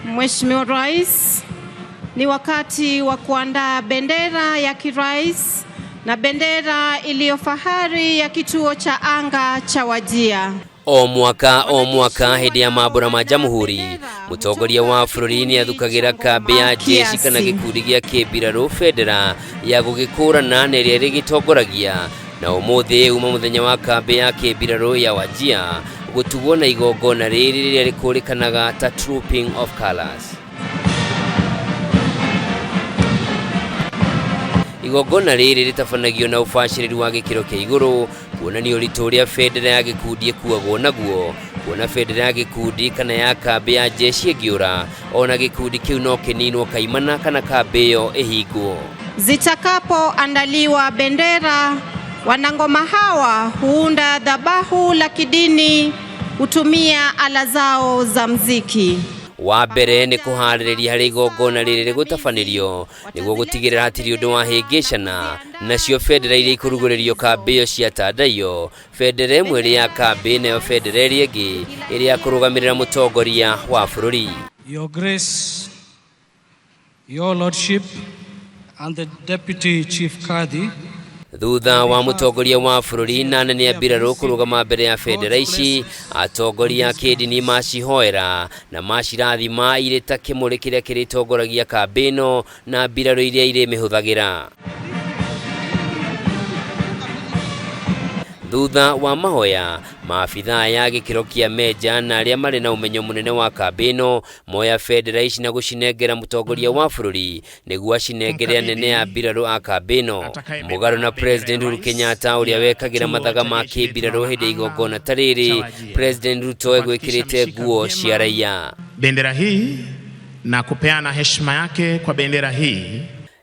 Mheshimiwa Rais, ni wakati wa kuandaa bendera ya kirais na bendera iliyo fahari ya kituo cha anga cha Wajir. O mwaka o mwaka hĩndĩ ya mambũra ma jamhuri, mũtongoria wa bũrũri nĩ athukagĩra kambĩ ya jeshi kana gĩkundi gĩa kĩmbirarũ bendera ya gũgĩkũrana na ĩrĩa ĩrĩgĩtongoragia. Na ũmũthĩ uma mũthenya wa kambĩ ya kĩmbirarũ ya Wajir gũtugwo na igongona rĩrĩ rĩrĩa rĩkũrĩkanaga ta Trooping of Colours. Igongona rĩrĩ rĩtabanagio na ũbacĩrĩru wa gĩkĩro kĩa igũrũ, kuonania ũritũ ũrĩa bendera ya gĩkundi ĩkuagwo naguo, kuona bendera ya gĩkundi kana ya kambĩ ya jeshi ĩngĩũra, ona gĩkundi kĩu no kĩninwo kaimana kana kambĩ ĩyo ĩhingwo. Zitakapoandaliwa bendera, wanangoma hawa huunda dhabahu la kidini, hutumia ala zao za mziki. Wa mbere nĩ kũharĩrĩria harĩa igongona rĩrĩ rĩgũtabanĩrio nĩguo gũtigĩrĩra hatirĩ ũndũ wa hĩngĩcana. Nacio bendera iria ikũrugũrĩrio kambĩ ĩyo ciatandaiyo, bendera ĩmwe ĩrĩ ya kambĩ nayo bendera ĩrĩa ĩngĩ ĩrĩ ya kũrũgamĩrĩra mũtongoria wa bũrũri. Your Grace, Your Lordship, and the Deputy Chief Kadhi. Thutha wa mũtongoria wa bũrũri na anene a mbirarũ kũrũgama mbere ya bendera ici, atongoria a kĩndini macihoera na macirathima irĩ ta kĩmũrĩ kĩrĩa kĩrĩtongoragia kambĩ ĩno na mbirarũ iria irĩmĩhũthagĩra. Thutha wa mahoya, maabithaa ya gĩkĩro kĩa meja na arĩa marĩ na ũmenyo mũnene wa kambĩ ĩno moya bendera ici na gũcinengera mũtongoria wa bũrũri nĩguo acinengere anene a mbirarũ a kambĩ ĩno. Mũgarũ na President Uhuru Kenyatta ũrĩa wekagĩra mathaga ma kĩmbirarũ hĩndĩ ya igongona ta rĩrĩ, President Ruto egwĩkĩrĩte nguo cia raia. Bendera hii na kupeana heshima yake kwa bendera hii.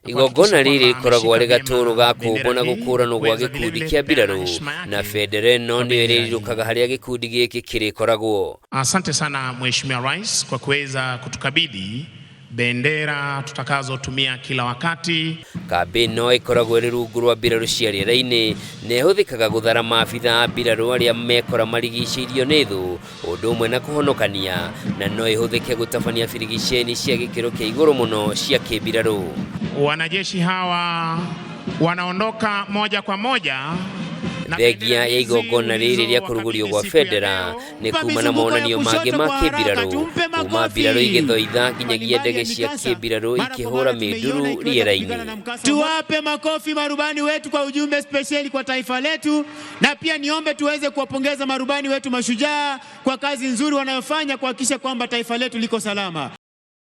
Igongona rĩrĩ rĩkoragwo arĩ gatũrũ ga kũũmbwo na gũkũranwo gwa gĩkundi kĩa mbirarũ, na bendera ĩno nĩyo ĩrĩrirũkaga harĩa gĩkundi gĩkĩ kĩrĩkoragwo. Asante sana Mheshimiwa Rais kwa kuweza kutukabidhi bendera tutakazotumia kila wakati. Kambĩ ĩno ĩkoragwo ĩrĩ rungu rwa mbirarũ cia rĩera-inĩ na ĩhũthĩkaga gũthara maabithaa a mbirarũ arĩa mekora marigicĩirio nĩ thũ, ũndũ ũmwe na kũhonokania, na no ĩhũthĩke gũtabania birigiceni cia gĩkĩro kĩa igũrũ mũno cia kĩmbirarũ. Wanajeshi hawa wanaondoka moja kwa moja. Thengia ya igongona rĩrĩ rĩa kũrugũrio gwa bendera nĩ kuma na monanio mangĩ ma kĩmbirarũ, kuma mbirarũ igĩthoitha nginyagia ndege cia kĩmbirarũ ikĩhũra mĩnduru rĩera-inĩ. Tuwape makofi marubani wetu kwa ujumbe spesheli kwa taifa letu, na pia niombe tuweze kuwapongeza marubani wetu mashujaa kwa kazi nzuri wanayofanya kuhakikisha kwamba taifa letu liko salama.